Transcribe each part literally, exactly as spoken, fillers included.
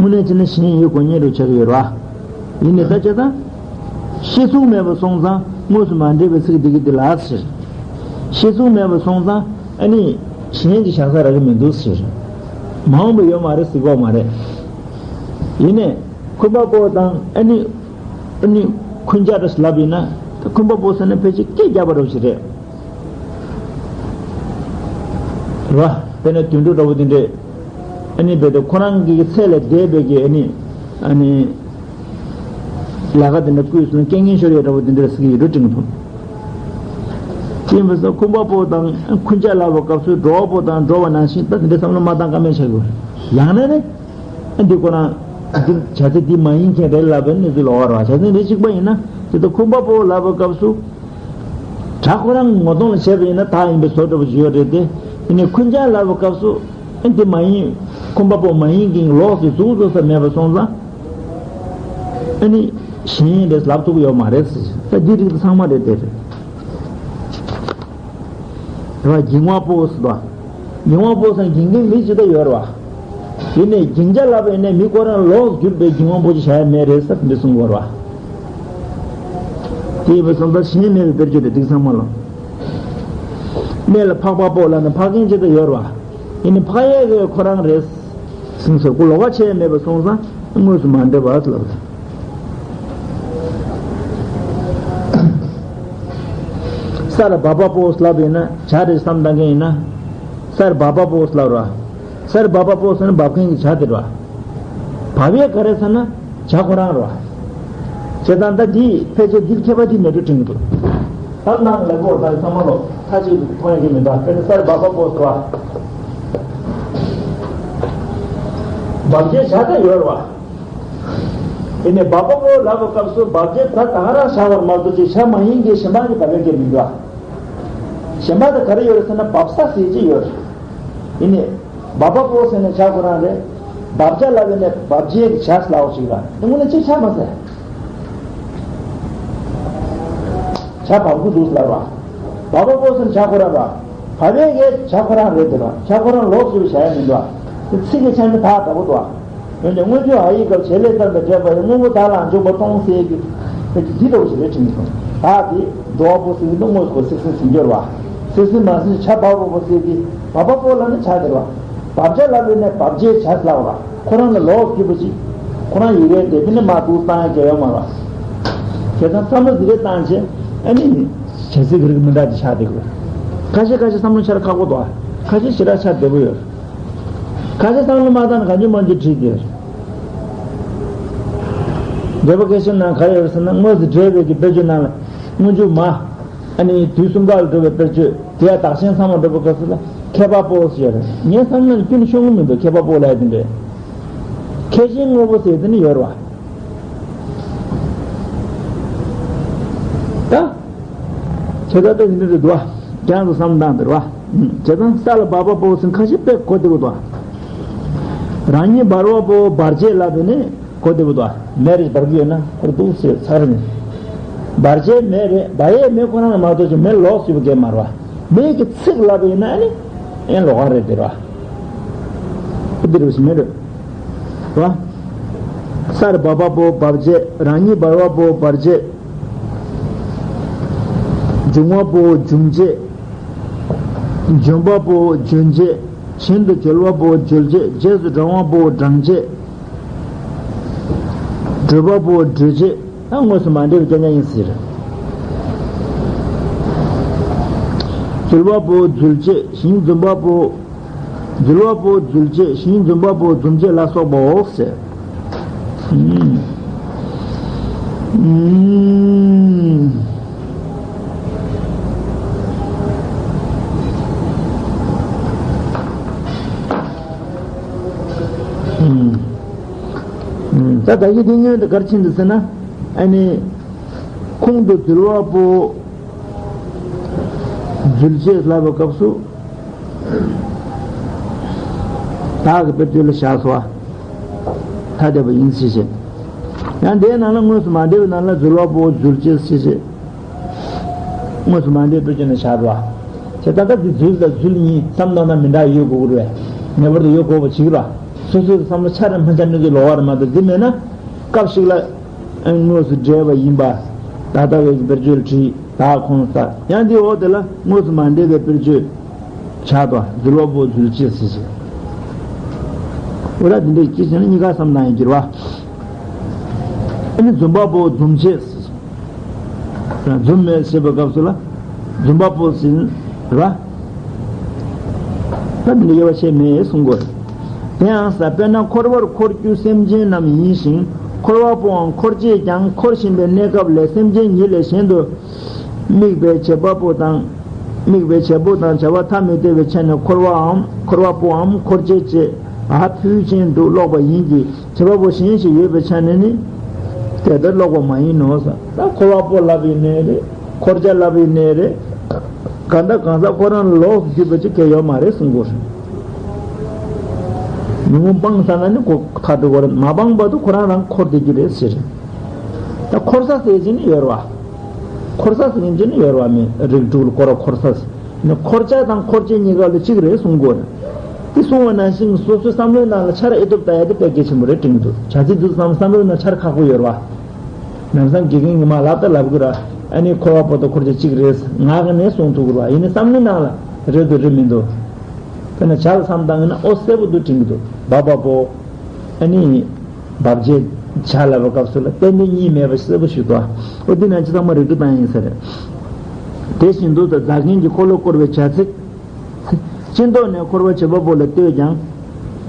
དངོས་གནས་བྱས་ན་གཞན་ཡོད་དགོས་ངེས་རུ་ཆགས་ཀྱི་ཡོད་རེད་བ། ཡིན་ནའི་ད་ཆ་ད། ཤེས་ཚུལ་མེད་པ་སོང་ཙང་དངོས་སུ་མ་འདྲེས་པའི་ཚིག་འདི་གི་འདི་ལ་ཟེར། ཤེས་ཚུལ་མེད་པ་སོང་ཙང་ཨ་ནི་གཞན་གྱི་བཞག་ས་རག་གི་མི་འདུག་ཟེར། མ་འོངས་པ་ཡོད་མ་རེད་ཟེར་གོ་མ་རེད། ཡིན་ནའི་འཁོན་པ་པོ་དང་ཨ་ནི་ཨ་ནི་འཁོན་ཆ་འདྲ་ཞིག་ལབ་ཡིན་ན་ད་འཁོན་པ་པོ་ཟེར་ན་ཕལ་ཆེར་སྐད་རྒྱག་པ་འདྲ་བོ་ཞིག་རེད། རེད་བ། དཔེར་ན་དུད་འགྲོ་འདྲ་བོ་དེ་འདྲས། ཨ་ནི་རྦད་དེ་ཁོ་རང་གི་ཚད་ལས་འདས་པའི་གི་ཨ་ནི། ཨ་ནི། ལས་ཀ་དེ་འདྲ་བསྐུལ་སོང་སྐད་ངན་ཤོར་ཡ་འདྲ་བོ་དེ་འདྲས་ཟེར་གི་ཡོད་འགྲོ་དྲན་གི་འདུག་ཡིན་པ་སོགས་འཁོན་པ་པོ་དང་འཁོན་ཆ་ལབ་པའི་སྐབས་སུ་འགྲོ་བ་པོ་དང་འགྲོ་བ་ནང་བཞིན་ད་དེ་འདྲས་བསམ་བློ་མ་བཏང་ཀ་མེད་ཆགས་དགོས། ཡང་ན་ནི། ཨ་འདི་ཁོ་རང་། འདི་བྱ་ཚིག་འདི་མ་ཡིན་མཁན་རེད་ལབ་པའི་གནས་ཚུལ་ལོགས་ཀ་རེད་བ། བྱ་ཚིག་འདི་གཅིག་པ་ཡིན་ན་དེ་ལྟར་འཁོན་པ་པོ་ལབ་པའི་སྐབས་སུ། བྱ་ཁོ་རང་ངོ་གདོང་ལ་བྱས་པ་ཡིན་ན་བདག་ཡིན་པའི་བཟོ་འདྲ་པོ་ཞིག་ཡོད་རེད་དེ། ཡིན་ནའི་འཁོན་ཆ་ལབ་པའི་སྐབས་སུ། ཨ་འདི་མ་ཡིན། འཁོན་པ་པོ་མ་ཡིན་མཁན་ལོགས་སུ་གཟུགས་བཟོ་ས་མེད་པ་སོང་ཙང་། ཨ་ནི། གཞན་རེད་ལབ་ཐུབ་ཀྱི་ཡོད་མ་རེད་ཟེར། ད་འདི་རིགས་ཚང་མ་རེད་དེ་རེད། དེ་བ་འགྱིང་བ་པོ་ཟེར་བ། འགྱིང་བ་པོ་ཟེར་འགྱིང་མཁན་མི་ཅི་ད་ཡོད་རེད་བ། དེ་ནས་འགྱིང་ཆ་ལབ་པ་ཡིན་ན་མི་ཁོ་རང་ལོགས་གྱུར་པའི་འགྱིང་བ་པོ་ཅིག་བྱ་ཡ་མེད་རེད་ཟེར་འདི་གསུང་གི་ཡོད་རེད་བ། དེ་ཡིན་པ་སོང་ཙང་གཞན་མེད་པའི་དཔེར་བརྗོད་རེད་འདི་ཚང་མ་ལ། གནས་ལ་ཕག་པ་པོ་ལབ་ན་ཕག་མཁན་ཅི་ད་ཡོད་རེད་བ། ཡིན་ནའི་ཕག་ཡས་ཀྱི་ཁོ་རང་རེད། ཟིན་ཟེར་ཁོ་ལོགས་ཀ་བྱས་མེད་པ་སོང་ཙང་དངོས་སུ་མ་འདྲེས་པ་ལབ་རེད། ས་ལ་འབབ་པ་པོ་ལབ་ཡིན་ན་བྱ་རེད་བསམ་བཏང་མཁན་ཡིན་ན། ས་ལ་འབབ་པ་པོ་ལབ་ར། ས་ལ་འབབ་པ་པོ་ཟེར་ན་འབབ་མཁན་གྱི་བྱ་དེ་ར། འབབ་ཡས་ག་རེ་ཟེར་ན་བྱ་ཁོ་རང་ར། བྱས་ཙང་ད་འདི་ཕལ་ཆེར་འདིར་ཁྱད་པར་འདི་མེད་འགྲོ་དྲན་གྱི་འདུག་ད་ནང་ལ་གོ་ད་ཚང་མ་ལོ་ཁ་ཅིག་མཐོང་ཡ་གི་མི་འདུག་དཔེར་ན་ས་ལ་འབབ་པ་པོ་ཟེར་བ། འབབ་བྱའི་བྱ་ད་ཡོད་ར་བ། དེ་ནས་འབབ་པ་པོ་ལབ་པའི་སྐབས་སུ་འབབ་བྱེད་ད་ད་ག་རང་བཞག་པར་མ་གཏོགས་ཅིག་བྱ་མ་ཡིན་གྱི་གཞན་པ་གི་འབབ་ཡ་གི་མི་འདུག་གཞན་པ་དེ་ག་རེ་ཡོད་རེད་ཟེར་ན་འབབ་ས་ཟེར་གྱི་ཡོད་རེད། དེ་ནས་འབབ་པ་པོ་ཟེར་ནས་བྱ་ཁོ་རང་རེད། འབབ་བྱ་ལབ་ཡོད་ནས་འབབ་བྱེད་ཀྱི་བྱ་ལབ་ཅིག་ལ་དེ་དངོས་གནས་ཅིག་ཆགས་མ་ཟེར། བྱ་འབབ་ཀྱི་འདུག་ལབ་པ། འབབ་པ་པོ་ཟེར་ན་བྱ་ཁོ་རང་ར། འབབ་ཡས་ཀྱི་བྱ་ཁོ་རང་རེད་དེ་ར། བྱ་ཁོ་རང་ལོགས་སུ་བྱ་ཡ་མི་འདུག་ཨ། དེ་ཚིག་གི་ཆ་ནས་ད་འདྲ་པོ་འདུག་ཨ། འོན་ཀྱང་སྔོན་འཇུག་ཨ་ཡིག་སྐབས་བྱེད་ལས་ཙམ་དང་འབྲེལ་བ་ཡི་དངོས་པོ་བདག་ལ་འཇུག་པ་སྟོང་ཟེར་གྱི། དེ་འདི་འདྲ་བོ་ཞིག་རེད་དྲན་གྱི་སོང་། ད་དེ་འགྲོ་བ་པོ་ཟེར་གྱི་འདུག་དངོས་སུ་གོ་སིག་སིག་ཟིན་གྱི་ཡོད་རེད་བ། སིག་སིག་མ་ཟིན་བྱ་འབབ་པ་པོ་ཟེར་གྱི། འབབ་པ་པོ་ལབ་ན་བྱ་དེ་རེད་བ། འབབ་བྱ་ལབ་ཡོད་ནས་འབབ་བྱའི་བྱ་ལབ་པ་ར། ཁོ་རང་ལ་ལོགས་སུ་གྱུར་པ་ཅིག་ཁོ་རང་ཡི་གེ་དེ་མིན་ན་མ་འདུག་བཏང་ཡ་གལ་ཡོད་མ་རེད་བ། བྱས་ཙང་བསམ་བློ་འདི་རེད་བཏང་བྱས་ཨ་ནི། བྱ་ཚིག་གི་རིགས་མི་འདྲ་ཅིག་ཆགས་བསྡད་ཀྱི་ཡོད། ཁ་ཤས་ཁ་ཤས་བསམ་བློ་འཆར་ཁག་པོ་འདུག་ཁ་ཤས་ཞེ་དྲག་འཆར་བདེ་པོ་ཡོད། ཁ་ཤས་བསམ་བློ་མ་བཏང་ན་གང་བྱུང་མང་བྱུང་བྲིས་ཏེ། འགྲེལ་པ་སྐད་ཆ་ནང་ག་རེ་ཡོད་ཟེར་ན་དངོས་སུ་འགྲེལ་པའི་གི་དཔེར་བརྗོད་ནང་ལ་སྔོན་འཇུག་མ། ཨ་ནི་དུས་གསུམ་ཀ་ལ་འགྲོ་བའི་དཔེར་བརྗོད་དེ་ཡང་བདག་གཞན་ཚང་མ་འགྲོ་བའི་སྐབས་སུ་ལ་མཁས་པ་པོ་ཟེར་ཡོད་རེད། ངའི་བསམ་བློ་ནི་ཁྱོན་ནས་ཤོང་གི་མི་འདུག་མཁས་པ་པོ་ལབ་ཡ་དེ་འདྲས། མཁས་ཤིང་དངོས་པོ་ཟེར་དེ་ནི་ཡོད་རེད་བ། ད། བྱེད་ཐབས་དཔེ་འདི་འདྲ་རེད་འདུག་བ། རྒྱང་དུ་བསམ་བཏང་འདིར་བ། བྱས་ཙང་ས་ལ་འབབ་པ་པོ་ཟེར་ཁ་ཤས་དཔེ་གོ་བདེ་པོ་འདུག་བ། རང་ཉིད་འབར་བ་པོ་འབར་བྱེད་ལབ་པས་ནི་གོ་བདེ་པོ་འདུག་བ། མེ་རེ་འབར་གི་ཡོད་ན་ཁོར་འདུག་ཟེར་ཚར་ནས། འབར་བྱེད་མེ་རེ་འབར་ཡས་མེ་ཁོ་རང་ལ་མ་གཏོགས་ཅིག་མེ་ལོགས་སུ་ཡོད་པ་གས་མ་རེད་བ། མེ་གི་ཚིག་ལབ་པ་ཡིན་ན་ཨ་ནི་ཨེ་ལོགས་ཀ་རེད་འདིར་བ། འདིར་བ་ཞིག་མེ་རེད་བ། ས་ལ་འབབ་པ་པོ་འབབ་བྱེད། རང་ཉིད་འབར་བ་པོ་འབར་བྱེད། འབྱུང་བ་པོ་འབྱུང་བྱེད། འབྱོན་པ་པོ་འབྱོན་བྱེད། གཞན་དུ་འབྱོལ་བ་པོ་འབྱོལ་བྱེད། རྗེས་སུ་འབྲང་བ་པོ་འབྲང་བྱེད། བགྲོད་པ་པོ་བགྲོད་བྱེད། ད་དངོས་སུ་མ་འདྲེས་པའི་སྐད་ཆ་ཡིན་ཟེར། འཛུལ་བ་པོ་འཛུལ་བྱེད། ཞིང་འཛུམ་པ་པོ། འཛུལ་བ་པོ་འཛུལ་བྱེད། ཞིང་འཛུམ་པ་པོ་འཛུམ་བྱེད་ལ་སོགས་པའོ་ཟེར། ཨུམ། ཨུམ། ཨུམ། ད་ད་གི་དེ་སྔོན་དུ་ག་རེ་ཕྱིན་འདུག་ཟེར་ན། ཨ་ནི། ཁོང་དུ་འཛུལ་བ་པོ། འཛུལ་བྱེད་ལབ་པའི་སྐབས་སུ། བདག་གི་དཔེར་བརྗོད་ལ་བཞག་སོ། ཐ་དད་པ་ཡིན་ཞེས་བཤད། ཡང་དེའི་ནང་ལ་དངོས་སུ་མ་འདྲེས་པའི་ནང་ལ་འཛུལ་བ་པོ་འཛུལ་བྱེད་ཞེས་བཤད། དངོས་སུ་མ་འདྲེས་དཔེར་བརྗོད་ནས་བཞག་འགྲོ་བ། བྱས་ཙང་ད་འདི་འཛུལ་དང་འཛུལ་གཉིས་བསམ་བློ་ན་མི་འདྲ་ཡོད་དགོས་ཀྱི་རེད། ངེས་པར་དུ་ཡོད་དགོས་པ་བྱེད་ཀྱི་རེད། སོ་སོའི་བསམ་བློ་ཆ་རེ་མ་ཆ་ནས་ཀྱི་ལོག་པར་མ་གཏོགས་འདི་མེད་ན། སྐབས་ཤིག་ལ་དངོས་སུ་འབྲེལ་བ་ཡིན་པ། ད་ལྟ་བའི་དཔེར་བརྗོད་བྲིས། ད་ཁོང་ས་ཡང་འདི་འོག་དེ་ལ་དངོས་སུ་མ་འབྲེལ་བའི་དཔེར་བརྗོད་བྱ་དང་། འཛུལ་བ་པོ་འཛུལ་བྱེད་ཟེར་ཞིང་། འོ་ར་འདི་འདྲའི་སྐྱེས་ཟིན་ན་གཉིས་ཀ་བསམ་སྟངས་ཡིན་གྱུར་བ། ཨ་ནི་འཛུམ་པ་པོ་འཛུམ་བྱེད་ཟེར་ཞིང་། འཛུམ་མེད་ཞེས་པའི་སྐབས་སུ་ལ་འཛུམ་པ་པོ་ཟིན་ར། ད་འདི་འདྲ་དབྱེ་བ་ཕྱེ་མེད་གསུང་དགོས། དེ་ཡང་ས་དཔེར་ན་འཁོར་བར་འཁོར་རྒྱུ་སེམས་ཅན་རྣམས་ཡིན་ཞིང་། འཁོར་བ་པོའང་འཁོར་བྱེད་ཀྱང་། འཁོར་བཞིན་པའི་གནས་སྐབས་ལས་སེམས་ཅན་ཉིད་ལས་གཞན་དུ་དམིགས་པའི་བྱེད་པ་པོ་དང་། དམིགས་པའི་བྱེད་པོ་དང་བྱ་བ་ཐ་མི་དད་པའི་ཆ་ནས་འཁོར་བའམ་འཁོར་བ་པོའམ་འཁོར་བྱེད་ཅེས་ཨ་ཕུལ་ཅན་དུ་ཀློག་པ་ཡིན་གྱི། བྱེད་པ་པོ་གཞན་ཞིག་ཡོད་པའི་ཆ་ནས་ནི་དེ་ལྟར་ཀློག་པ་མ་ཡིན་ནོ་ཟེར། ད་འཁོར་བ་པོ་ལབ་ཡིན་ནའི་རེད། འཁོར་བྱ་ལབ་ཡིན་ནའི་རེད། གང་ལྟར་གང་ཟག་ཁོ་རང་ལ་ལོགས་སུ་གྱུར་པ་ཅིག་གལ་ཡོད་མ་རེད་གསུང་གི་ཡོད་རེད། ཉོན་མོངས་སྤངས་ཚར་ན་ནི་ཁོ་ཐར་འགྲོ་གི་རེད། མ་སྤངས་བར་དུ་ཁོ་རང་རང་འཁོར་བསྡད་རྒྱུ་རེད་ཟེར། ད་འཁོར་ས་ཟེར་གྱི་ནི་ཡོད་རེད་བ། འཁོར་ས་ཟེར་གྱི་ནི་ཡོད་རེད་བ། མི་རིགས་དྲུག་ལ་བསྐོར་བ་འཁོར་ས་ཟེར། ནི་འཁོར་བྱ་དང་འཁོར་བྱེད་གཉིས་ཀ་ལ་གཅིག་རེད་གསུང་གི་ཡོད་རེད། དེ་གསུང་བ་ནང་བཞིན་སོ་སོའི་བསམ་བློའི་ནང་ལ་འཆར་ཨེ་ཐུབ་ལྟ་ཡ་དེ་དཔེ་གལ་ཆེན་པོ་རེད་དྲན་གྱི་འདུག་བྱ་ཚིག་འདི་ཚོ་བསམ་བློའི་ནང་འཆར་ཁག་པོ་ཡོད་རེད་བ། ལམ་སང་དགེ་རྒན་གྱིས་མར་ལབ་ད་ལབ་གི་ར། ཨ་ནི་འཁོར་བ་པོ་དང་འཁོར་བྱ་གཅིག་རེད། ངག་གི་ནས་གསུང་ཐུབ་གི་ར། ཡིན་ནའི་བསམ་བློའི་ནང་ལ་རེད་འདུག་རེད་མི་འདུག་དཔེར་ན་བྱ་ལ་བསམ་བཏང་ཡིན་ན་ཨོ་གསལ་པོ་འདུག་དྲན་གི་འདུག་འབབ་པ་པོ། ཨ་ནི་འབབ་བྱེད་བྱ་ལབ་པའི་སྐབས་སུ་ལ་ཏན་ཏན་གཉིས་མེད་པ་གསལ་པོ་ཞིག་འདུག་ཨོ་འདི་ནང་ཅི་ཚང་མ་རིགས་འགྲེ་བཏང་ཡིན་ས་རེད། དེ་བཞིན་དུ་ད་རྫ་མཁན་གྱི་འཁོར་ལོ་བསྐོར་བའི་བྱ་ཚིག་སྤྱི་ལྡོག་ནས་འཁོར་བ་བྱེད་པ་པོ་ལ་ལྟོས་ཀྱང་།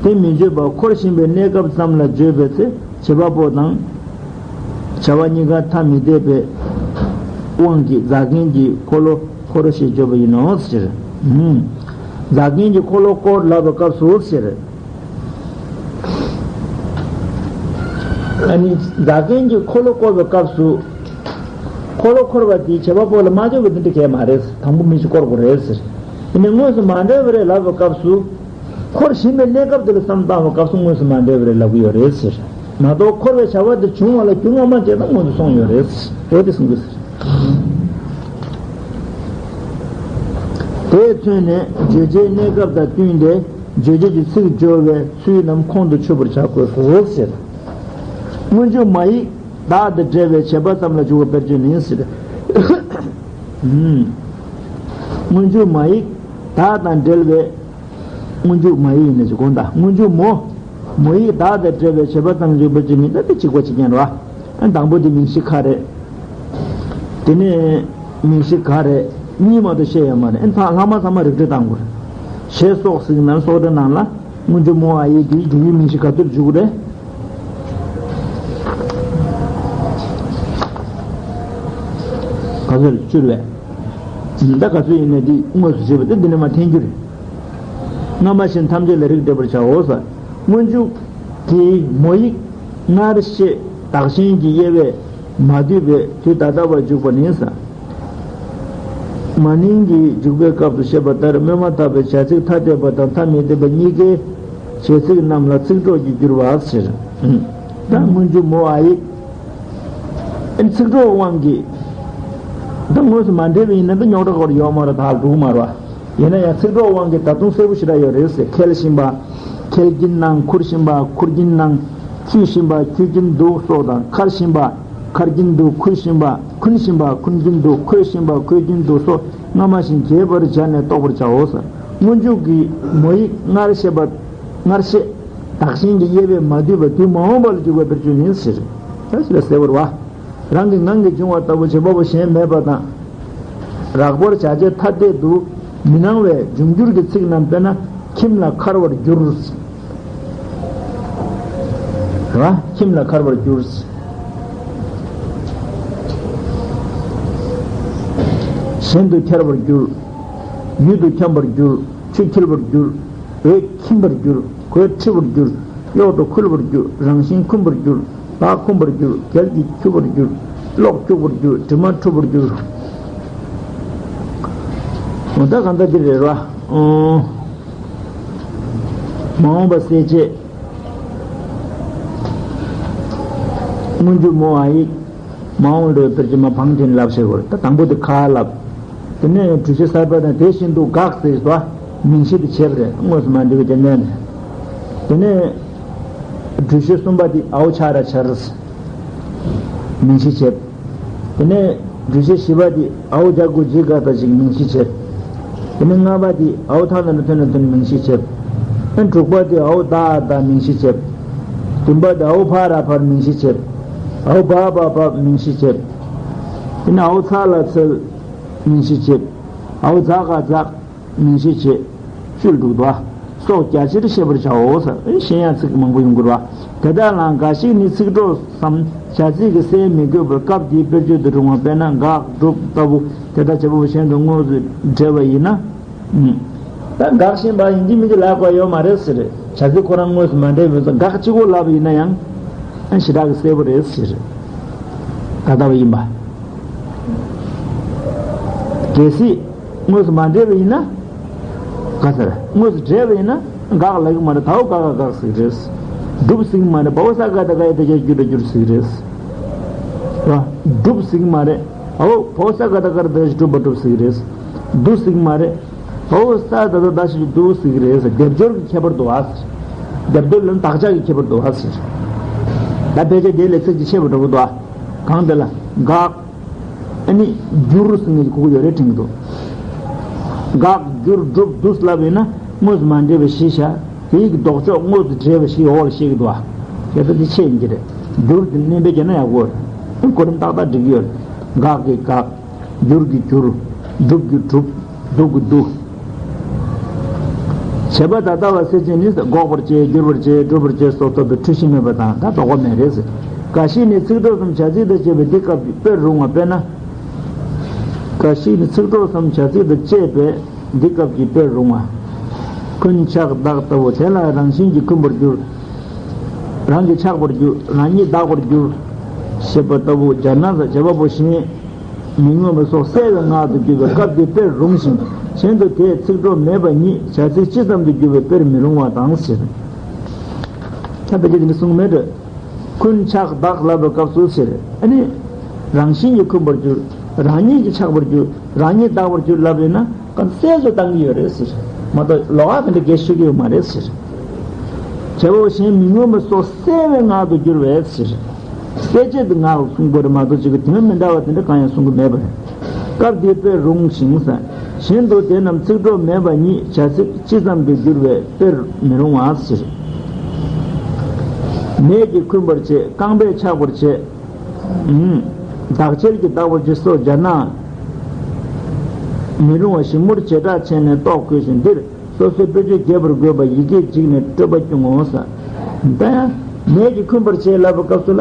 དེ་མི་བརྗོད་པར་འཁོར་བཞིན་པའི་གནས་སྐབས་ཙམ་ལ་བརྗོད་པའི་ཚེ་བྱེད་པ་པོ་དང་། བྱ་བ་གཉིས་ཀ་ཐ་མི་དད་པའི་དབང་གིས་རྫ་མཁན་གྱི་འཁོར་ལོ་འཁོར་ཞེས་བརྗོད་པ་ཡིན་ནོ་ཟེར། ཧུམ། རྫ་མཁན་གྱི་འཁོར་ལོ་བསྐོར་ལབ་པའི་སྐབས་སུ་ཟེར། ཨ་ནི་རྫ་མཁན་གྱི་འཁོར་ལོ་བསྐོར་བའི་སྐབས་སུ། འཁོར་ལོ་འཁོར་བ་དེ་བྱེད་པ་པོ་ལ་མ་བརྗོད་པ་དེ་འདྲ་གས་མ་རེད། དང་པོ་མི་ཞིག་བསྐོར་དགོས་རེད་ཟེར། དེ་ནས་དངོས་སུ་མ་འབྲེལ་བ་རེད་ལབ་པའི་སྐབས་སུ། འཁོར་བཞིན་པའི་གནས་སྐབས་དེ་ལ་བསམ་བཏང་བའི་སྐབས་སུ་དངོས་སུ་མ་འབྲེལ་བ་རེད་ལབ་ཀྱི་ཡོད་རེད་ཟེར། མ་གཏོགས་འཁོར་བའི་བྱ་བ་དེ་བྱུང་བ་ལ་རྒྱུ་སྔ་མ་བྱས་དང་དངོས་སུ་སོང་ཡོད་རེད་ཟེར། འོ་དེ་གསུང་གི་ཟེར། དེས་མཚོན་ནས་བརྗོད་བྱའི་གནས་སྐབས་དང་བསྟུན་ཏེ་བརྗོད་བྱ་གྱི་ཚིག་སྦྱོར་བའི་ཚུལ་རྣམས་ཁོང་དུ་ཆུད་པར་བྱ་དགོས་སོ་ཟེར། སྔོན་འཇུག་མ་ཡིག་བདག་དང་འབྲེལ་བའི་བྱེད་པ་ཙམ་ལ་འཇུག་པའི་དཔེར་བརྗོད་ནི་ཟེར། ཨུམ། སྔོན་འཇུག་མ་ཡིག་བདག་དང་འབྲེལ་བའི། སྔོན་འཇུག་མ་ཡིག་ཡིན་ན་ཅི་དགོངས་དག་སྔོན་འཇུག་མོ། མོ་ཡིག་བདག་དང་འབྲེལ་བའི་བྱེད་པ་ཙམ་ལ་འཇུག་པའི་དཔེར་བརྗོད་ནི་ད་དེ་གཅིག་པ་གཅིག་རྐྱང་རེད་བ། ཨ་དང་པོ་དེ་མིང་གཞི་ག་རེད། དེ་ནས་མིང་གཞི་ག་རེད། གཉིས་མ་གཏོགས་བཤད་ཡོད་མ་རེད། ཨ་ཚང་ལྷག་མ་ཚང་མ་རིགས་འགྲེ་བཏང་དགོས་རེད། ཞེས་སོགས་ཟེར་ན་སོགས་སྒྲ་ནང་ལ། སྔོན་འཇུག་མོ་ཨ་ཡིག་དེའི་འཇུག་ཡུལ་མིང་གཞི་ག་ཚོད་འཇུག་རེད། ག་ཚོད་བཅུར་བས། ད་ག་ཚོད་ཡིན་ནའི་འདི་དངོས་སུ་བྱེད་པ་དེ་འདི་ནས་མར་འཐེན་རྒྱུ་རེད། སྔ་མ་བཞིན་ཐམས་ཅད་ལ་རིགས་འགྲེ་བར་བྱའོ་ཟེར། སྔོན་འཇུག་གི་མོ་ཡིག་སྔར་བཤད་བདག་གཞན་གྱི་དབྱེ་བས་མ་བསྡུས་པའི་དུས་ད་ལྟ་བར་འཇུག་པ་ནི་ཟེར། མ་ནིང་གི་འཇུག་པའི་སྐབས་སུ་བཤད་པ་ལྟར་སྨོས་མ་ཐག་པའི་བྱ་ཚིག་ཐ་དད་པ་དང་ཐ་མི་དད་པ་གཉིས་ཀའི་བྱེད་ཚིག་རྣམས་ལ་ཚིག་གྲོགས་ཀྱིས་བསྒྱུར་བ་ཟེར། ད་སྔོན་འཇུག་མོ་ཨ་ཡིག་ཨ་ནི་ཚིག་གྲོགས་དབང་གིས། ད་དངོས་སུ་མ་འབྲེལ་བ་ཡིན་ན་ད་རྙོག་དྲ་ཁོ་ར་ཡོད་མ་རེད། ད་འགྲོ་གི་མ་རེད་བ། ཡིན་ན་ཡང་ཚིག་གྲོགས་དབང་གིས་ད་དུང་གསལ་པོ་ཞེ་དྲག་ཡོད་རེད་ཟེར། འཁེལ་བཞིན་པ། འཁེལ་གྱིན་ནང་འཁུར་བཞིན་པ། འཁུར་གྱིན་ནང་འཁྱུད་བཞིན་པ། འཁྱུད་ཀྱིན་འདུག་སོགས་དང་། འཁར་བཞིན་པ། འཁར་གྱིན་འདུག་འཁུར་བཞིན་པ། འཁུན་བཞིན་པ། འཁུན་གྱིན་འདུག་འཁོལ་བཞིན་པ། འཁོལ་གྱིན་འདུག་སོགས་སྔ་མ་བཞིན་རྒྱས་པར་སྦྱར་ནས་རྟོགས་པར་བྱའོ་ཟེར། སྔོན་འཇུག་གི་མོ་ཡིག་སྔར་བཤད་པ། སྔར་བཤད་བདག་གཞན་གྱི་དབྱེ་བས་མ་བསྡུས་པ་དུས་མ་འོངས་པ་ལ་འཇུག་པའི་དཔེར་བརྗོད་ནི་ཟེར། ད་ཞེ་ལ་གསལ་བོར་བ། རང་གི་ངང་གིས་འབྱུང་བ་ལྟ་བུ་བྱེད་པ་པོ་གཞན་མེད་པ་དང་། རགས་པར་བྱ་བྱེད་ཐ་དད་དུ་མི་སྣང་བས་འབྱུང་འགྱུར་གྱི་ཚིག་རྣམས་དཔེར་ན་ཁྱིམ་ལ་འཁར་བར་འགྱུར། རེད་བ། ཁྱིམ་ལ་འཁར་བར་འགྱུར། གཞན་དུ་འཁྱར་བར་འགྱུར། ཡུལ་དུ་འཁྱམས་པར་འགྱུར། ཆུ་འཁྱིལ་བར་འགྱུར། འོད་འཁྱིམ་པར་འགྱུར། གོས་འཁྲི་བར་འགྱུར། གཡོག་ཏུ་འཁུལ་བར་འགྱུར། རང་བཞིན་འཁུམས་པར་འགྱུར། ལག་འཁུམས་པར་འགྱུར། གྱལ་གྱིས་འཁྱུ་བར་འགྱུར། གློག་འཁྱུག་པར་འགྱུར། གྲིབ་མ་འཁྲུ་བར་འགྱུར། འོ་ད་གང་ལྟར་འདི་རེད་ར། ཨོ། མ་འོངས་པ་གསལ་བྱེད། སྔོན་འཇུག་མོ་ཨ་ཡིག་མ་འོངས་ལོའི་དཔེར་བརྗོད་མ་བང་དེ་ནས་ལབ་ཤེས་དགོས་རེད། ད་དང་པོ་དེ་ཁ་ལབ། དེ་ནས་གྲུ་བཞི་གསར་པ་དང་དེ་བཞིན་དུ་དགག་ཟེར་བ། མིང་གཞི་དེ་བྱས་པ་རེད། དངོས་སུ་མ་འབྲེལ་བའི་རྒྱབ་ནས་ནས། དེ་ནས་ སྦྲུལ་ཤོད་གསུམ་པ་དེ་ཨའོ་ཆ་ར་ཆར། མིང་གཞི་བྱེད། དེ་ནས་སྦྲུལ་ཤོད་བཞི་པ་དེ་ཨའོ་རྒྱ་གུ་ཇི་ག་ད་ཅིག་མིང་གཞི་བྱེད། དེ་ནས་ལྔ་པ་དེ་ཨའོ་ཐ་ན་ན་ཐོན་ན་ཐོན་མིང་གཞི་བྱེད། དེ་དྲུག་པ་དེ་ཨའོ་ད་ད་མིང་གཞི་བྱེད། བདུན་པ་དེ་ཨའོ་ཕ་ར་ཕར་མིང་གཞི་བྱེད། ཨའོ་བ་བ་བ་མིང་གཞི་བྱེད། དེ་ནས་ཨའོ་ཚ་ལ་ཚལ་མིང་གཞི་བྱེད། ཨའོ་ཛ་ག་ཛག་མིང་གཞི་བྱེད། བཅུ་དྲུག་ཏུ་བ། སོགས་རྒྱ་ཆེར་བཤད་པར་བྱའོ་ཟེར། ཨེ་ཤེས་ཡ་ཚིག་མང་པོ་ཡོང་གི་རེད་བ། དེ་དག་ལའང་འགའ་ཞིག་ནི་ཚིག་གྲོགས་སམ་བྱ་ཚིག་གི་གསལ་མི་དགོས་པར་སྐབས་དེའི་དཔེར་བརྗོད་དུ་རུང་བ། དཔེར་ན་འགག་སྒྲུབ་ལྟ་བུ་དེ་དག་བྱེད་པ་པོ་གཞན་དུ་དངོས་སུ་འབྲེལ་བ་ཡིན་ན། ཨུམ། ད་འགག་བཞིན་པ་ཡིན་གྱི་མིན་གྱི་ལབ་དགོས་ཡོད་མ་རེད་ཟེར། བྱ་ཚིག་ཁོ་རང་དངོས་སུ་མ་འབྲེལ་བའི་ཚོ་འགག་གཅིག་པོ་ལབ་ཡིན་ན་ཡང་། ཨ་ཞེ་དྲག་གི་གསལ་པོ་རེད་ཟེར། ད་ལྟ་བ་ཡིན་པ། གལ་སྲིད། དངོས་སུ་མ་འདྲེས་པ་ཡིན་ན། ག་ཟེར། དངོས་སུ་འདྲེས་པ་ཡིན་ན། འགག་ལབ་ཀྱི་མ་རེད། ད་འོ་འགག་ག་འགག་ཟེར་གྱི་རེད། སྒྲུབ་ཟེར་གྱི་མ་རེད། བའོ་ས་ག་ད་ག་ཡ་ད་ག་སྒྱུར་ད་སྒྱུར་ཟེར་གྱི་རེད། ར། སྒྲུབ་ཟེར་གྱི་མ་རེད། འོ་བའོ་ས་ག་ད་ག་ར་ད་སྒྲུབ་པ་སྒྲུབ་ཟེར་གྱི་རེད། བསྡུ་ཟེར་གྱི་མ་རེད། འོ་ས་ད་ད་ད་ཞིག་བསྡུ་ཟེར་གྱི་རེད་ཟེར། སྡེབ་སྦྱོར་གྱི་ཁྱད་པར་འདུག་ཨ་ཟེར། སྡེབ་སྦྱོར་ལ་དག་ཆ་གི་ཁྱད་པར་འདུག་ཨ་ཟེར། ད་ཕལ་ཆེར་དེ་ལས་ཚིག་ཅིག་ཆད་པ་འདྲ་པོ་འདུག་ཨ། གང་དེ་ལ་འགག་ཨ་ནི་སྒྱུར་ཟེར་ནས་གོ་གི་ཡོད་རེད་དྲན་གྱི་འདུག་འགག་སྒྱུར་སྒྲུབ་བསྡུ་ལབ་ཡིན་ན་དངོས་སུ་མ་འདྲེས་པ་ཞིག་བྱ། དེའི་གི་ལྡོག་ཕྱོགས་དངོས་སུ་འདྲེས་པ་ཞིག་འོག་ལ་བཤད་ཀྱི་འདུག་ཨ། དེ་ལྟ་དེ་ཆད་ཡིན་གྱི་རེད། སྒྱུར་དེ་བསྣན་པས་བརྒྱབ་ན་ཡག་པོ་རེད། གོ་རིམ་ཏག་ཏག་འགྲིག་གི་ཡོད་རེད། འགག་གི་འགག་སྒྱུར་གྱི་སྒྱུར། སྒྲུབ་ཀྱི་སྒྲུབ། བསྡུ་གི་བསྡུ། བྱེད་པ་ད་ལྟ་བ་སེལ་ཅན་ནི། འགོག་པར་བྱེད། སྒྱུར་བར་བྱེད། སྒྲུབ་པར་བྱེད་སོགས་ཐོབ་པའི་འཁྲུལ་གཞི་མེད་པ་དང་ད་ལྡོག་པ་མེད་རེད་ཟེར། འགའ་ཞིག་ནི་ཚིག་གྲོགས་སམ་བྱ་ཚིག་དང་བཅས་པའི་འདི་སྐབས་ཀྱི་དཔེར་རུང་བ། དཔེར་ན། འགའ་ཞིག་ནི་ཚིག་གྲོགས་སམ་བྱ་ཚིག་དང་བཅས་པའི་འདི་སྐབས་ཀྱི་དཔེར་རུང་བ། འཁོན་ཆགས་བདག་ལྟ་བུ་དེ་ལ་རང་བཞིན་གྱིས་འཁོན་པར་འགྱུར། རང་གིས་ཆགས་པར་འགྱུར། རང་ཉིད་བདག་པར་འགྱུར། ཞེས་པ་ལྟ་བུ་སྦྱར་ན་ས་བྱེད་པ་པོ་གཞན། མི་མངོན་པ་སོགས་གསལ་བའི་ངག་ཏུ་གྱུར་པའི་སྐབས་དེའི་དཔེར་རུང་ཞིང་། གཞན་དུ་དེས་ཚིག་གྲོགས་མེད་པ་ཉིད་བྱ་ཚིག་སྤྱི་ཙམ་དུ་གྱུར་པའི་དཔེར་མི་རུང་བ་དང་ཟེར། ད་ཕལ་ཆེར་དེ་འདྲ་གསུངས་མེད་འགྲོ། འཁོན་ཆགས་བདག་ལབ་པའི་སྐབས་སུ་ཟེར། ཨ་ནི། རང་བཞིན་གྱིས་འཁོན་པར་འགྱུར། རང་ཉིད་ཀྱིས་ཆགས་པར་འགྱུར། རང་ཉིད་བདག་པར་འགྱུར་ལབ་ཡོད་ན། གང་གསལ་བཟོ་བཏང་གི་ཡོད་རེད་ཟེར། མ་གཏོགས་ལོགས་ཀ་དེ་འདྲ་འགེལ་ཤེས་ཀྱི་ཡོད་མ་རེད་ཟེར། བྱེད་པ་པོ་གཞན་མི་མངོན་པ་སོགས་གསལ་བའི་ངག་ཏུ་གྱུར་པས་ཟེར། གསལ་བྱེད་དུ་ངག་གསུང་དགོས་རེད་མ་གཏོགས་ཅིག་གི་དོན་མི་འདྲ་བ་དེ་འདྲ་གང་ཡང་གསུང་གི་མེད་པ་རེད། སྐབས་འདིའི་དཔེར་རུང་ཞིང་ཟེར། གཞན་དུ་དེ་རྣམས་ཚིག་གྲོགས་མེད་པ་ཉིད་བྱ་ཚིག་སྤྱི་ཙམ་དུ་གྱུར་པའི་དཔེར་མི་རུང་བ་ཟེར། ནད་ཀྱིས་འཁོན་པར་བྱེད། རྐང་པས་ཆག་པར་བྱེད། ཨུམ། དག་ཆེར་གྱིས་བདག་པར་བྱེད་སོགས་སྦྱར་ན། མི་རུང་བ་ཞིབ་མོར་བྱེ་བྲག་ཕྱེ་ནས་རྟོགས་དགོས་ཤིང་འདིར། སོ་སོའི་དཔེ་བརྗོད་རྒྱས་པར་དགོས་པ་ཡི་གེས་འཇིགས་ནས་སྤྲོས་པ་སྐྱུང་ངོ་ཟེར། ད་ཡང་ནད་ཀྱིས་འཁོན་པར་བྱེད་ལབ་པའི་སྐབས་སུ་ལ།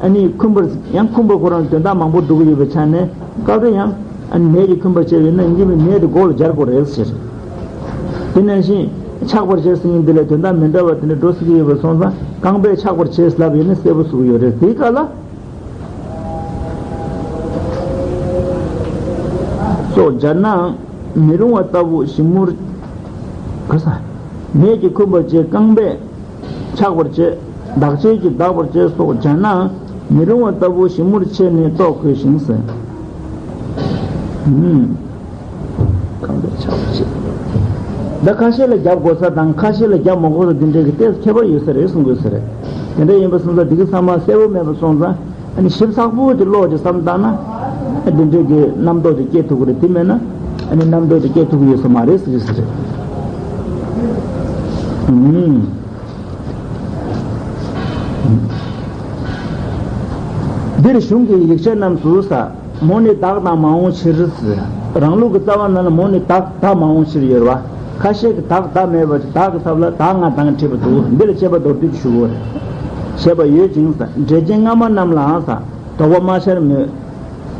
ཨ་ནི་འཁོན་པར་ཡང་འཁོན་པ་ཁོ་རང་དོན་དག་མང་པོ་འགྲོ་གི་ཡོད་པའི་ཆ་ནས་སྐབས་རེ་ཡང་། ཨ་ནི་ནད་ཀྱིས་འཁོན་པར་བྱེད་པས་ན་ཡིན་གྱི་མིན་ནད་དེ་མགོ་ལ་སྦྱར་དགོས་རེད་ཟེར། དེ་ནང་བཞིན་ཆགས་པར་བྱེད་ཟེར་མཁན་འདི་ལ་དོན་དག་མི་འདྲ་བ་དེ་འདྲ་འགྲོ་སྲིད་ཀྱི་ཡོད་པ་སོང་ཙང་རྐང་པས་ཆགས་པར་བྱེད་ལབ་ཡིན་ན་གསལ་པོ་བཟོ་གི་ཡོད་རེད། དེའི་སྐབས་ལ། སོགས་སྦྱར་ནའང་མི་རུང་བ་ལྟ་བུ་ཞིབ་མོར། ག་ས། ནད་ཀྱིས་འཁོན་པར་བྱེད། རྐང་པས་ཆགས་པར་བྱེད། དག་ཆེར་གྱིས་བདག་པར་བྱེད་སོགས་སྦྱར་ནའང་མི་རུང་བ་ལྟ་བུ་ཞིབ་མོར་ཕྱེ་ནས་རྟོགས་དགོས་ཤིང་ཟེར། ཨུམ། རྐང་པས་ཆགས་པར་བྱེད། ད་ཁ་ཤས་ལ་རྒྱབ་དགོས་ས་དང་ཁ་ཤས་ལ་རྒྱབ་མ་དགོས་ས་འདི་འདྲའི་གི་ཏོག་ཙམ་ཁྱད་པར་ཡོད་ས་རེད་གསུང་དགོས་ས་རེད། དེ་འདྲ་ཡིན་པ་སོང་ཙང་འདི་གི་ཚང་མ་གསལ་པོ་མེད་པ་སོང་ཙང་། ཨ་ནི་ཞིབ་ཚགས་པོ་དེ་ཀློག་ཅིག་བསམ་བཏང་ན། ཨ་འདི་འདྲའི་གི་རྣམ་རྟོག་དེ་སྐྱེ་ཐུབ་ཀྱི་རེད། དེ་མེད་ན་ཨ་ནི་རྣམ་རྟོག་དེ་སྐྱེ་ཐུབ་ཀྱི་ཡོད་ས་མ་རེད་ཟེར་གྱི་ཟེར། ཨུམ། འདིར་གཞུང་གི་ཡིག་ཆ་རྣམས་སུ་ས། མོ་ནི་བདག་དང་མ་འོངས་ཕྱིར་ཟེར། རང་ལུགས་ཀྱི་རྩ་བ་ནང་ལ་མོ་ནི་བདག་ད་མ་འོངས་ཕྱིར་ཡོད་རེད་བ། ཁ་ཤས་ཀྱིས་བདག་ད་མེད་པར་བདག་གི་ཚབ་ལ་ད་ང་དང་བྲིས་པ་འདུག་འདི་ལ་དཔྱད་པ་མདོར་བསྡུས་ཞུ་དགོས་རེད། བྱས་པ་ཡོད་ཅིང་ས། འགྲེལ་ཆེན་སྔ་མ་རྣམས་ལའང་ས། དོགས་པ་མ་ཤར་མོད།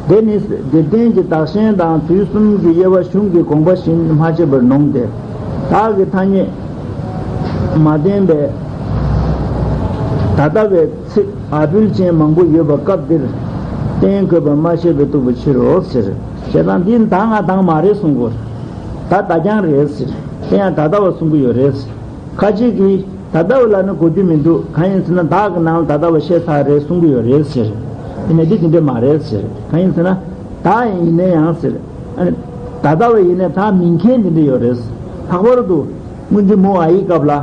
དེ་ནི་འདིར་བསྟན་གྱི་བདག་གཞན་དང་དུས་གསུམ་གྱི་དབྱེ་བ་གཞུང་གི་དགོངས་པ་བཞིན་མ་ཕྱེ་བར་ནོངས་ཏེ། བདག་གི་ཐ་སྙད་མ་བསྟན་པས། ད་ལྟ་བའི་ཚིག་ཨ་འབུལ་ཅན་མང་པོ་ཡོད་པ་སྐབས་འདིར་བསྟན་དགོས་པ་མ་ཤེས་པས་བཏུབ་པའི་ཕྱིར་རོ་ཟེར། བྱས་ཙང་འདི་ད་ང་དང་མ་རེད་གསུང་དགོས། ད་ད་རྐྱང་རེད་ཟེར། དེ་ཡང་ད་ལྟ་བ་གསུང་གི་ཡོད་རེད་ཟེར། ཁ་ཅིག་གིས་ད་ལྟ་བ་ལ་ནི་གོ་རྒྱུ་མི་འདུག་གང་ཡིན་ཟེར་ན་བདག་གི་ནང་ལ་ད་ལྟ་བ་བཤད་ཚར་རེད་གསུང་གི་ཡོད་རེད་ཟེར། ཡིན་ན་འདི་དེ་འདྲ་མ་རེད་ཟེར། གང་ཡིན་ཟེར་ན་བདག་ཡིན་ན་ཡང་ཟེར། ཨ་ནི་ད་ལྟ་བ་ཡིན་ན་བདག་མིན་མཁན་དེ་འདྲ་ཡོད་རེད་ཟེར། ལྷག་པར་དུ་སྔོན་བྱོན་མོ་ཨ་ཡི་སྐབས་ལ་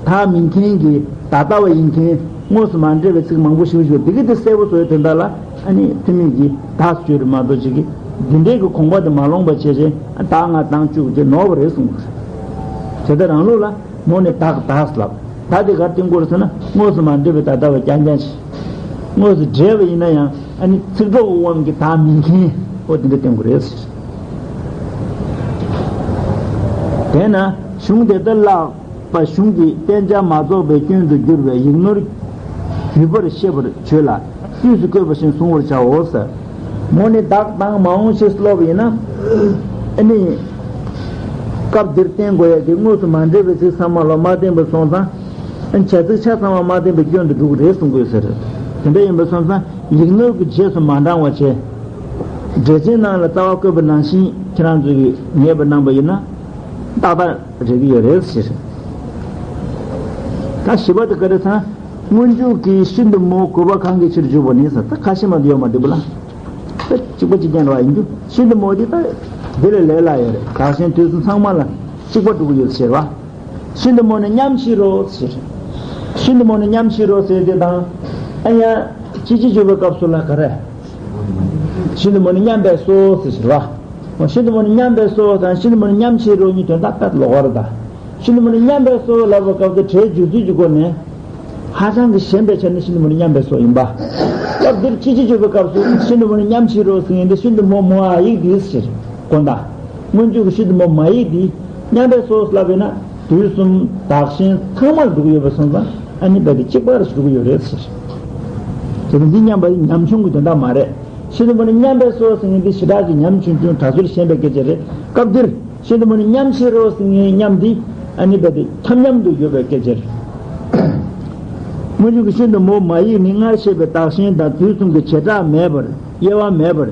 བདག་མིན་མཁན་གྱི་ ད་ལྟ་བ་ཡིན་མཁན་དངོས་སུ་མ་འབྲེལ་བའི་ཚིག་མང་པོ་ཞིག་ཞུ་འདི་གི་དེ་གསལ་པོ་བཟོ་ཡི་དོན་དག་ལ་ཨ་ནི་ཐུན་མིན་གྱི་དག་བཅོས་རེད་མ་གཏོགས་ཅིག་གི་འདི་འདྲའི་གི་དགོངས་པ་དེ་མ་ལོངས་པ་བྱས་རྗེས་ད་ང་དང་བཅུག་ཅེས་ནོར་བ་རེད་གསུངས་པ་རེད། དེ་ལྟར་རང་ལུགས་ལ་མོ་ནི་དག་དག་ལབ། ད་དེ་གར་བསྟན་དགོས་ཟེར་ན་དངོས་སུ་མ་འབྲེལ་བའི་ད་ལྟ་བ་རྐྱང་རྐྱང་ཞིག་དངོས་སུ་འབྲེལ་བ་ཡིན་ན་ཡང་ཨ་ནི་ཚིག་གྲོགས་ཀྱི་དབང་གིས་དག་མིན་མཁན་འོ་དེ་འདྲ་བསྟན་དགོས་རེད་ཟེར། དེས་ན་གཞུང་དེ་ལྟར་བཀླགས། པ་གཞུང་གི་བསྟན་བྱ་མ་རྫོགས་པའི་སྐྱོན་དུ་གྱུར་པའི་ཡིག་ནོར་བརྒྱུད་པར་ཤེས་པར་བྱོས་ལ་དཀྱུས་སུ་བཀོད་པ་བཞིན་གཟུང་བར་བྱའོ་ཟེར། མོ་ནི་བདག་དང་མ་འོངས་ཕྱིར་སློབ་ཡིན་ན། ཨ་ནི། སྐབས་འདིར་བསྟན་དགོས་ཡ་གི་དངོས་སུ་མ་འབྲེལ་བའི་ཚིག་ཚང་མ་ལ་མ་བརྟེན་པ་སོང་ཙང་། བྱ་ཚིག་ཆ་ཚང་བ་མ་བརྟེན་པའི་སྐྱོན་དུ་འགྲོ་གི་རེད་གསུང་དགོས་ཟེར། དེ་འདྲ་ཡིན་པ་སོང་ཙང་ཡིག་ནོར་གྱི་རྗེས་སུ་མ་འབྲང་བ་བྱས། འགྲེལ་ཆེན་ནང་ལ་རྩ་བ་བཀོད་པ་ནང་བཞིན་ཁྱེད་རང་ཚོས་ངེས་པ་གནང་པ་ཡིན་ན། ཏག་ཏག་རེག་གི་ཡོད་རེད་ཟེར། ད་བཞི་པ་དེ་ག་རེ་ཚང་། སྔོན་འཇུག་གི་ཤིན་ཏུ་མོ་གུས་པ་གང་གི་ཕྱིར་འཇུག་པ་ནི་ཟེར་ད་ཁ་ཤས་མ་དུ་ཡོད་མ་འདུག་པ་ལ། ད་གཅིག་པ་གཅིག་རྐྱང་རེད་བ་ཡིན་རྒྱུ་ཤིན་ཏུ་མོ་དེ་ད་འདི་ལས་ལས་སླ་ཡོད་རེད། བདག་གཞན་དུས་གསུམ་ཚང་མ་ལ་གཅིག་པ་འགྲོ་གི་ཡོད་ཟེར་བ། ཤིན་ཏུ་མོ་ནི་མཉམ་ཕྱིར་རོ་ཟེར། ཤིན་ཏུ་མོ་ནི་མཉམ་ཕྱིར་རོ་ཟེར་དེ་དང་། ཨ་ཡ། སྤྱི་སྤྱི་འཇུག་པའི་སྐབས་སུ་ལ་ག་རེ། ཤིན་ཏུ་མོ་ནི་མཉམ་པས་སོ་ཟེར་ཟེར་བ། ཤིན་ཏུ་མོ་ནི་མཉམ་པས་སོ་དང་ཤིན་ཏུ་མོ་ནི་མཉམ་ཕྱིར་རོ་གཉིས་དོན་དག་ཏག་ཏག་ལོགས་པ་རེད་ད། ཤིན་ཏུ་མོ་ནི་མཉམ་པས་སོ་ལབ་པའི་སྐབས་སུ་སྒྲའི་སྦྱོར་ཚུལ་གྱི་སྒོ་ནས། ཧ་ཅང་གི་ཞན་པའི་ཆ་ནས་ཤིན་ཏུ་མོ་ནི་མཉམ་པས་སོ་ཡིན་པ། སྐབས་འདིར་སྤྱི་སྤྱི་འཇུག་པའི་སྐབས་སུ་ཤིན་ཏུ་མོ་ནི་མཉམ་ཕྱིར་རོ་ཟེར་མཁན་འདི་ཤིན་ཏུ་མོ་མོ་འ་ཡིག་འདི་ཟེར། དགོངས་དག་སྔོན་འཇུག་གི་ཤིན་ཏུ་མོ་མ་ཡིག་འདི་མཉམ་པས་སོ་ལབ་པས་ན། དུས་གསུམ་བདག་གཞན་ཚང་མར་འགྲོ་གི་ཡོད་པ་སོང་ཙང་ཨ་ནི་རྦད་དེ་གཅིག་པར་འགྲོ་གི་ཡོད་རེད་ཟེར། དེ་ནི་འདི་མཉམ་པ་ཉམ་ཆུང་གི་དོན་དག་མ་རེད། ཤིན་ཏུ་མོ་ནི་མཉམ་པས་སོ་ཟེར་མཁན་འདི་ཞེ་དྲག་གི་ཉམ་ཆུང་ཆུང་གྲྭ་ཚུལ་ཞན་པའི་སྐད་ཆ་རེད། སྐབས་འདིར་ཤིན་ཏུ་མོ་ནི་མཉམ་ཕྱིར་རོ་ཟེར་མཁན་མཉམ་འདི་ཨ་ནི་རྦད་དེ་འཁྱམ་མཉམ་དུ་ཡོད་པའི་སྐད་ཆ་རེད། སྔོན་འཇུག་གི་ཤིན་ཏུ་མོ་མ་ཡིག་ནི་སྔར་བཤད་པའི་བདག་གཞན་དང་དུས་གསུམ་གྱི་བྱེ་བྲག་མེད་པར་དབྱེ་བ་མེད་པར།